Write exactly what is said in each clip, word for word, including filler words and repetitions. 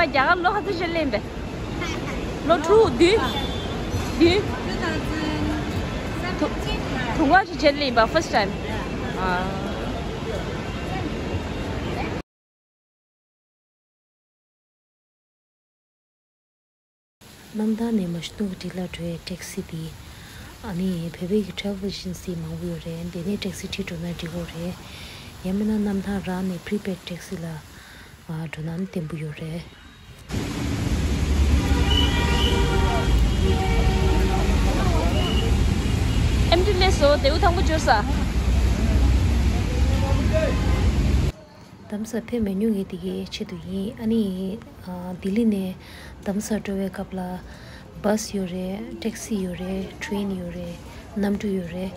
རྒྱ་གར་ལོ་ག་ཚོད་ཕྱིན་སླེབས་པས། ལོ་དྲུག་བདུན། བདུན། དུ་དུང་ཕྱིར་ཕྱིན་སླེབས་པ་first time། གནམ་ཐང་ནས་མ་ཤི་ཏུང་གི་ཊི་ལ་འགྲོ་བའི་ཊེག་སི་དེ། ཨ་ནི་བོད་པའི་གི་ཊེ་རེ་ཝལ་ཨེ་ཇེན་སི་མང་པོ་ཡོད་རེད། འདི་ནས་ཊེག་སི་ཁྲིད་འགྲོ་ན་འགྲིག་གོ་རེད། ཡང་མིན་ན་གནམ་ཐང་རང་ནས་པི་རི་པེཌ་ཊེག་སི་ལ་འགྲོ་ན་ནི་བརྟན་པོ་ཡོད་རེད། ཨེམ་ཊི་ལས་སོ་དེའུ་ཐང་པོ་འབྱོར་ས། དྷ་རམ་ས་ལ་ཕེབས་མེད་མྱོང་ངེས་དེ་གའི་ཆེད་དུ་ཡིན། ཨ་ནི་ལྡི་ལི་ནས་དྷ་རམ་ས་ལ་འགྲོ་བའི་སྐབས་ལ་བྷ་སི་ཡོད་རེད། ཊེག་སི་ཡོད་རེད། ཊེ་རེན་ཡོད་རེད། གནམ་གྲུ་ཡོད་རེད།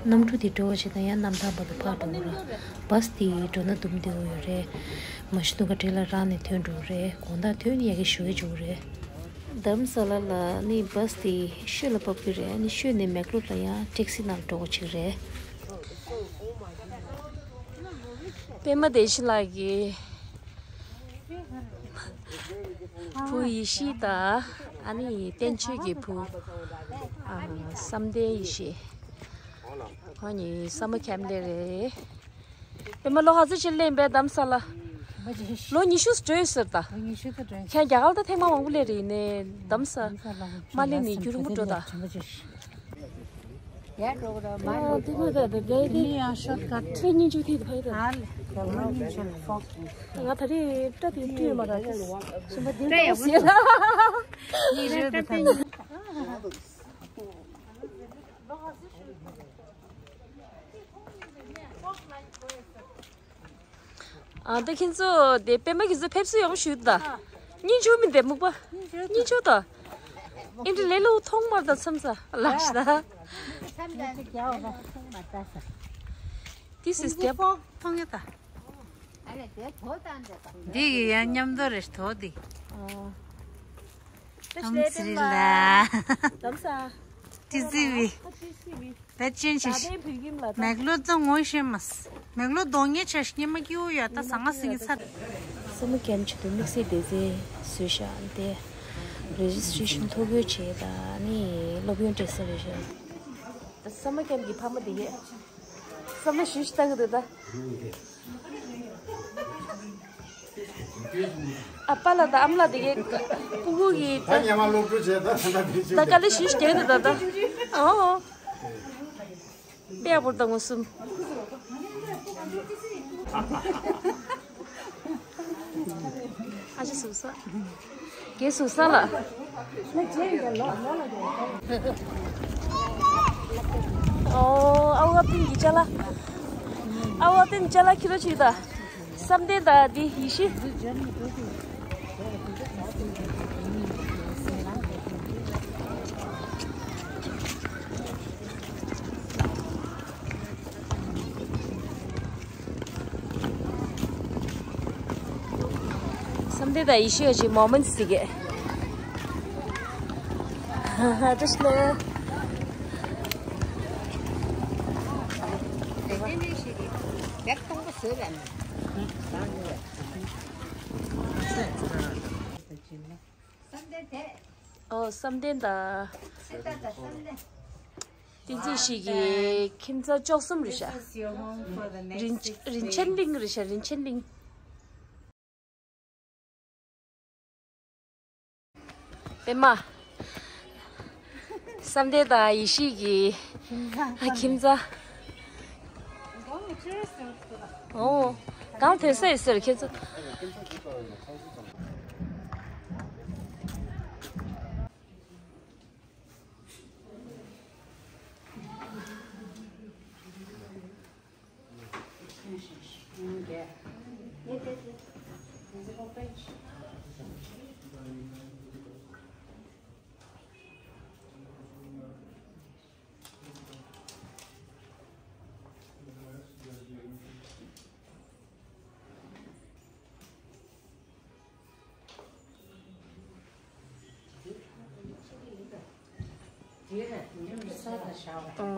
གནམ་གྲུ་དེ་འགྲོ་བ་བྱས་ན་ཡང་གནམ་ཐང་བར་དུ་ཕར་འགྲོ་འོང་ར། བྷ་སི་དེ་འགྲོ་ན་འདུམ་བདེ་བོ་ཡོད་རེད། མ་ཤི་ཏུང་གི་ཊི་ལ་རང་ནས་ཐོན་འགྲོ་རེད། དགོང་དག་ཐོན་ཡག་གི་ཞོགས་ཀས་འཇུག་རེད། དྷ་རམ་ས་ལ་ལ་ནི་བྷ་སི་དེ་ཤོད་ལ་བབས་ཀྱི་རེད། ཨ་ནི་ཤོད་ནས་མེག་ལོར་ལ་ཡང་ཊེག་སི་ནང་ལ་འགྲོ་དགོས་ཀྱི་རེད། པད་མ་བདེ་ཆེན་ལགས་ཀྱི་བུ་ཡེ་ཤེས་དང་། ཨ་ནི་བསྟན་ཆོས་ཀྱི་བུ་ཨ་བསམ་གཏན་ཡེ་ཤེས། ཁོང་གཉིས་སམ་མར་ཁེམ་སླེབས་རེད། པད་མ་ལོ་ག་ཚོད་ཕྱིན་སླེབས་པས་དྷ་རམ་ས་ལ། ལོ་ཉི་ཤུ་ཙམ་འགྲོ་ཡོད་ཟེར་ད། ཁྱེད་རྒྱ་གར་ད་ཐེངས་མ་མང་པོ་སླེབས་རེད། ཡིན་ནའི་དྷ་རམ་ས་མ་སླེབས་ནས་རྒྱུན་རིང་པོ་འགྲོ་ད། ཡར་འགྲོ་གི་རེད། མར་འགྲོ་གི་རེད། ཨ་དེ་མོ་ད་ད་ད་ད་ཡིན་ཡང་ཤོར་ཀ་ཊི། ཁྲེ་སྙིང་རྗེ་ཐིག་ཕ་ཡི་ད། ཧ་ལས་ཀྱང་མ་སྙིང་རྗེ་ཕོག་ང་ད་རེས་སྐྲ་དེ་བཏུས་མ་ར་ཅི་ཞིམ་པ་དེ་འགྲོ་ཟེར་ལ། ཡིན་རེད་ད་ད་ཡིན། ཨ་ད་ཁྱེད་ཚོ་དེ་པད་མ་ཁྱེད་ཚོ་ཕེབས་བསུ་ཡག་པོ་ཞུས་ད། སྙིང་རྗེ་མི་འདེམ་མུག་པ། སྙིང་རྗེ་ད། ཨིན་དྲི་ལེ་ལོ་ཐོང་མར་ད་མཚམས་ས་ལགས་ཤི་ད། This is the ཐོང་ཡ་ད། འདི་གི་ཡང་མཉམ་དུ་རེད་དོ་འདི། ཨམ་ཚི་རི་ལ། དམ་ས། ཏི་ཙི་བི། བེད་ཅན་ཆེ་ཤི། མེག་ལོ་ཙང་ངོ་ཤེས་མ་སི། མེག་ལོ་གདོང་ཉེ་ཆ་ཤི་ཉི་མ་ཀྱི་འུ་ཡ་ད་ཟང་ང་སི་ངི་ཚ། སམ་མར་ཁེམ་ཆེད་དུ་དམིགས་བསལ་སྡེ་ཚན་བཟོས་ཤག་འདི། རེ་ཇི་སི་ཊི་རེ་ཤན་ཐོ་འགོད་བྱས་ད་ནི་སློབ་ཡོན་སྤྲད་ས་རེད་ཤག་ད་སམ་མར་ཁེམ་གྱི་ཕ་མ་དེ་གས། སམ་མར་ཞུ་ཞུ་ལྟ་གི་འདུག་ད། ཨ་པ་ལགས་དང་ཨ་མ་ལགས་དེ་གའི་སྤུ་གུ་གི་ད་ཉི་མ་སློབ་ཕྲུག་བྱས་ད་ད་ད་དེ་ད་ག་ལེ་ཞུ་ཞུ་རྒྱག་གི་འདུག་ད་ད། ཨོ། དཔེ་ཡག་པོ་ད་ངོ་སུམ། ཨ་ཅེ་སུ་ས། རྒན་སུ་ས་ལ། ཨོ་ཨ་བ་པིན་གྱི་ཅ་ལ། ཨ་བ་པིན་ཅ་ལ་ཁྱི་རོ་ཆུ་ད། བསམ་གཏན་ད་འདི་ཡེ་ཤེས། བསམ་གཏན་དང་ཡེ་ཤེས་ཀྱི་མོ་མེན་ཊི་ཞིག་གི། ཧ་ཧ་བཀྲ་ཤིས་ལོ། ཨོ་བསམ་གཏན་དང་། བསྟན་འཛིན་ཞིག་གི་ཁྱིམ་ཚང་བཅུ་གསུམ་རེད་ཤག་རིན་རིན་ཆེན་གླིང་རེད་ཤག་རིན་ཆེན་གླིང་། པད་མ། བསམ་གཏན་དང་ཡེ་ཤེས་ཀྱི་ཁྱིམ་ཚང་། ཨོ། གང་དེ་ས་ཡི་ཟེར་ཁྱེད་ཚོ།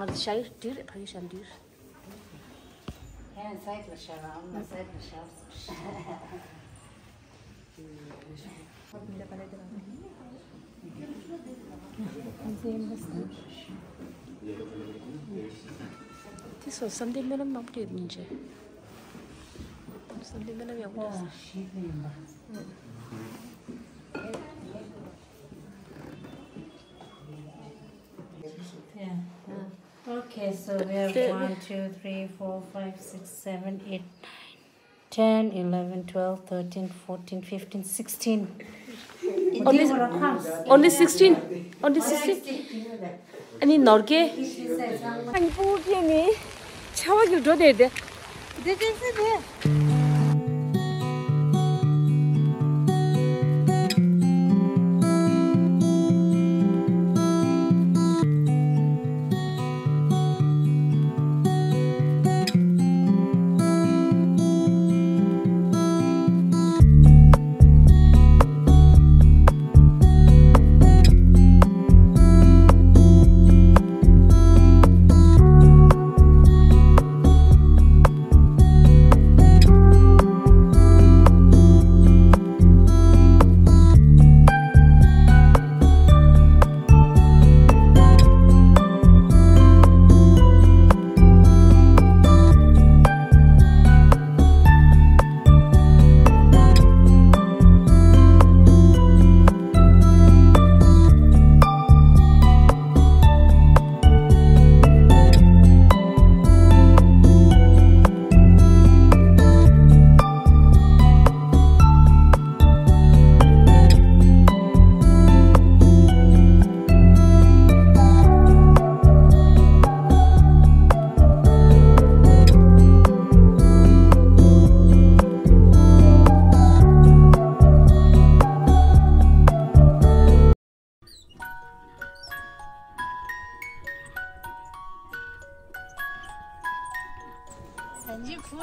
ང་ཞ་ཡི་འདི་རེད། ཕ་གི་ཞ་འདི་རེད། ཡང་སའིཌ་ལ་བཞག་ཨ་མ་སའིཌ་ལ་བཞག་དེ་ཚོ་བསམ་གཏན་སྨོན་ལམ་མང་པོ་རེད་སྙིང་རྗེ། བསམ་གཏན་སྨོན་ལམ་ཡག་པོ་རེད། Yeah. Okay, so we have one, two, three, four, five, six, seven, eight, nine, ten, eleven, twelve, thirteen, fourteen, fifteen, sixteen. Only, only sixteen? Only sixteen? ཨ་ནི་ནོར་གེ། ཨ་ནི་སྤུ་གུ་ནི་ཆར་པ་གི་འགྲོ་དེ་དེ། དེ་དེ་དེ་དེ།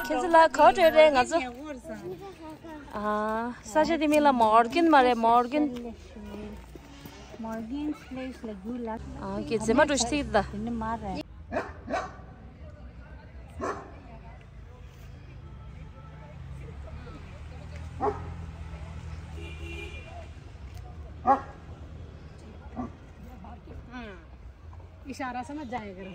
ཁྱེད་ཚོ་ལ་ག་པར་འགྲོ་རེད་ང་ཚོ། ཨ། ས་ཆ་དེ་མིང་ལ་མོར་གན་མ་རེད། མོར་གན། Morgan's Place ལ་རྒྱུ་ལ། ཨ། ཁྱེད་རྫི་མ་འགྲོ་ཤི་ཐིག་ད། དེ་ནི་མ་རེད། इशारा समझ जाया करो।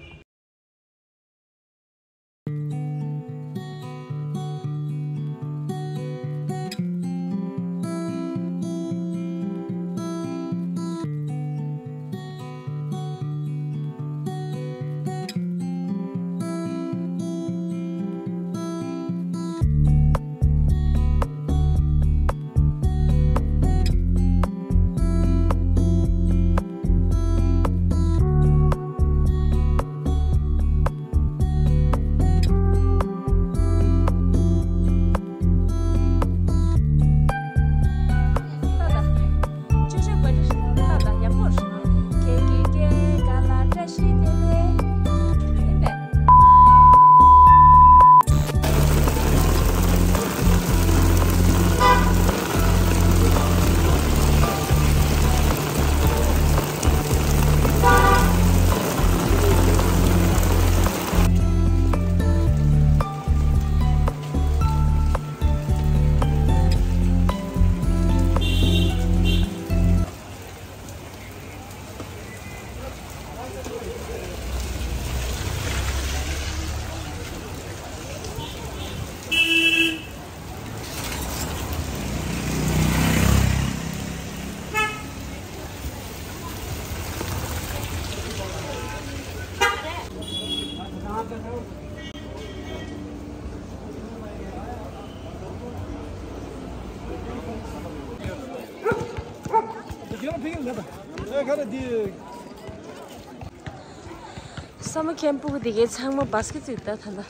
ས་མོ་ཁེམ་ཕུ་གི་དེ་གའི་ཚང་མ་བཱ་སི་ཀེ་ཊི་བཙུགས་ད་ད་ལྟ་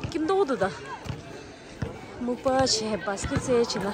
སྐྱིད་མདོག་འདུག་ད། སྨུག་པ་བྱས་བཱ་སི་ཀེ་ཊི་བཙལ་བྱས་ན།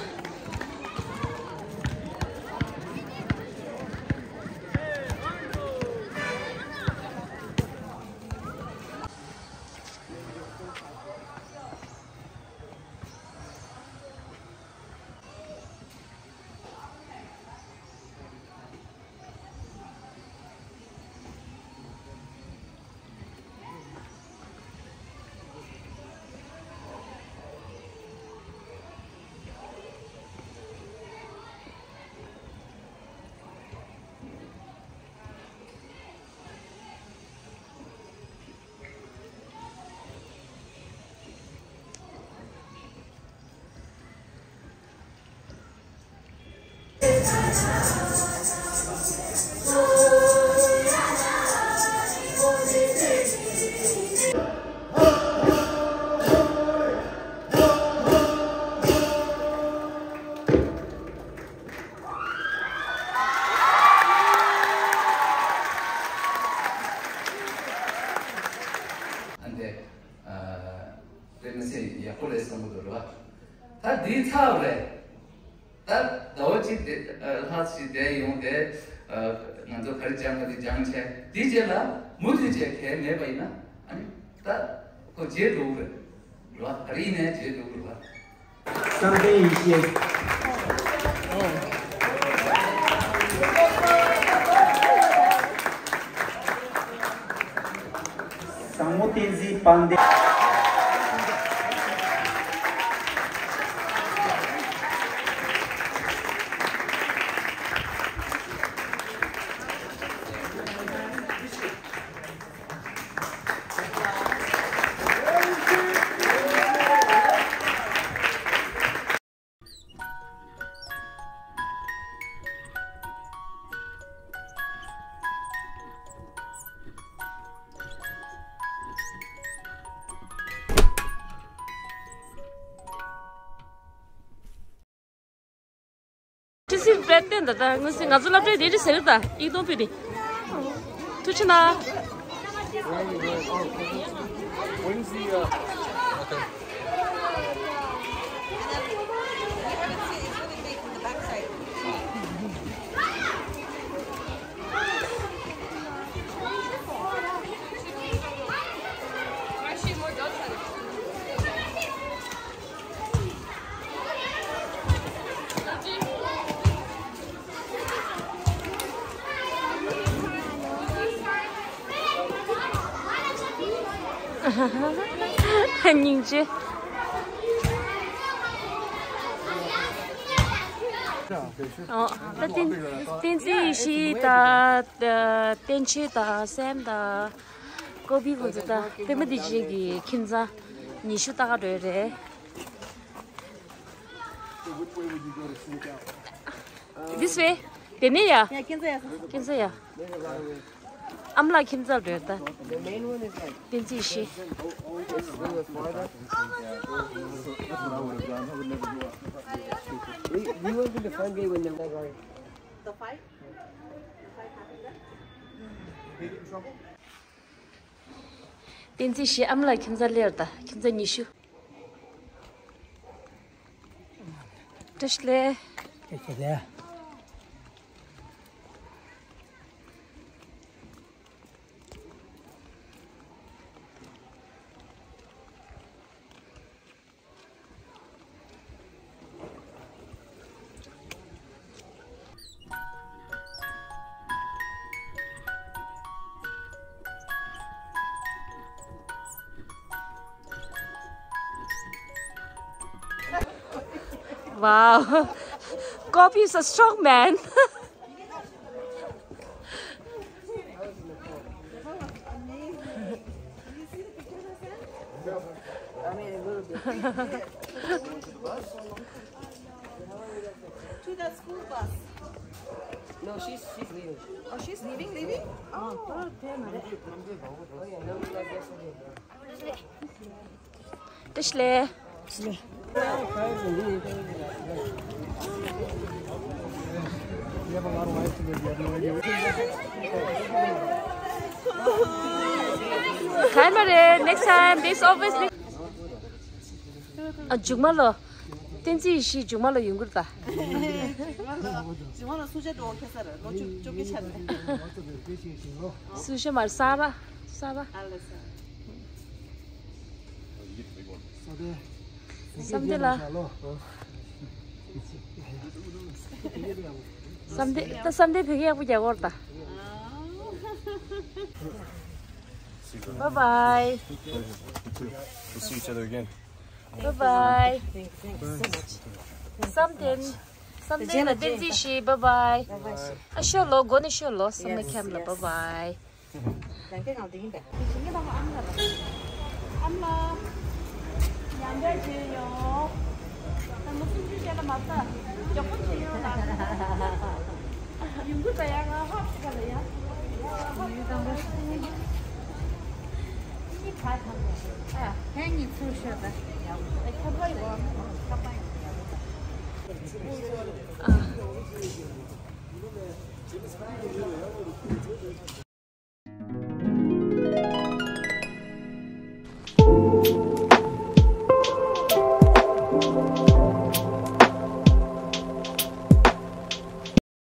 འདི་ཚར་བ་རེད། ད་ཟླ་བ་གཅིག་དེ་ལྷག་ཞིག་བསྡད་ཡོང་དེ། ང་ཚོ་ག་རེ་སྦྱང་དགོས་དེ་སྦྱང་བྱས། དེའི་རྗེས་ལ་མུ་མཐུད་བྱས་གལ་མེད་པ་ཡིན་ན། ཨ་ནི་ད་ཁོ་རྗེས་འགྲོ་གི་རེད། རེད་བ། ག་རེ་ཡིན་ནའི་རྗེས་འགྲོ་གི་རེད་བ། བསམ་གཏན་ཡེ་ཤེས། བཟང་མོ་བསྟན་འཛིན་དཔལ་ལྡན། ཁྲི་སི་པད་བརྟན་ད་ལྟ་དངོས་སུ་ང་ཚོ་སློབ་གྲྭའི་དེ་རི་ཟེར་ད་ཡིག་ཐོག་ཕུལ་ཏེ། ཐུགས་རྗེ་གནང་། སྙིང་རྗེ། ཨོ། ད་བསྟན་བསྟན་འཛིན་ཡེ་ཤེས་དང་བསྟན་ཆོས་དང་སེམས་དང་ཀོ་པི་ཁོང་ཚོ་དང་པད་མ་བདེ་ཆེན་གྱི་ཁྱིམ་ཚང་ཉི་ཤུ་ལྟ་ག་འགྲོ་ཡ་རེད། This way. དེ་ནས་ཡ། Yeah, ཁྱིམ་ཚང་ཡ། ཁྱིམ་ཚང་ཡ། ཨ་མ་ལགས་ཁྱིམ་ཚང་རེད་ད། The main one is like བསྟན་འཛིན་ཡེ་ཤེས། It's a little farther. We, we went to the front gate when they were going. The fight? The fight happened there? བསྟན་འཛིན་ཡེ་ཤེས་ཨ་མ་ལགས་ཁྱིམ་ཚང་སླེབས་ད། ཁྱིམ་ཚང་ཉི་ཤུ། བཀྲ་ཤིས་བདེ་ལེགས། བཀྲ་ཤིས་བདེ་ལེགས། Wow. Kopi is a strong man. I mean, a little bit. To the school bus. No, she's, she's leaving. Oh, she's leaving, leaving? Oh. Oh, yeah, no, we left yesterday. བཀྲ་ཤིས་བདེ་ལེགས། ག་ལ་མ་རེད། Next time, this obviously. ཨ། མཇུག་མ་ལོ། བསྟན་འཛིན་ཡེ་ཤེས་མཇུག་མ་ལོ་ཡོང་གི་རེད་ད། མཇུག་མ་ལོ། མཇུག་མ་ལོ་སུ་ཆ་འགྲོ་ཁེ་ས་རེད། ལོ་བཅུ་བཅུ་གི་ཆ་རེད། སུ་ཆ་མ་རེད། ས་ར། ས་ར། ཨ་ལེ་ས། བསམ་གཏན་ལགས། བསམ་གཏན། ད་བསམ་གཏན་བོད་སྐད་ཡག་པོ་རྒྱག་གོ་ར་ད། Bye bye. We'll see each other again. Bye bye. བསམ་གཏན། བསམ་གཏན་ལ་བསྟན་འཛིན་ཡེ་ཤེས། Bye bye. ཨ། ཤོད་ལོ། སྒོ་ནས་ཤོད་ལོ། བསམ་གཏན་ཁྱིམ་ལ། Bye bye. ཡང་བསྐྱར་ང་འདི་ཡིན་པས། ཨ་མ་ལགས། ཡང་བསྐྱར་མཇལ་ཡོང་། ད་ང་སུམ་ཅུ་བྱས་ལ་མ་ལྟ། མགྱོགས་པོ་བྱེད་ཡོང་ལ། ཡོང་གི་ད། ཡ་ང་ཧོབ་ཀ་ལ་ཡ། ཡུལ་དང་པོ། ཨ། ཧེ་ནི་ཚུར་ཤོད་ད། ཁྱབ་པ་ཡོང་། ཁྱབ་པ་ཡོང་། ཨ།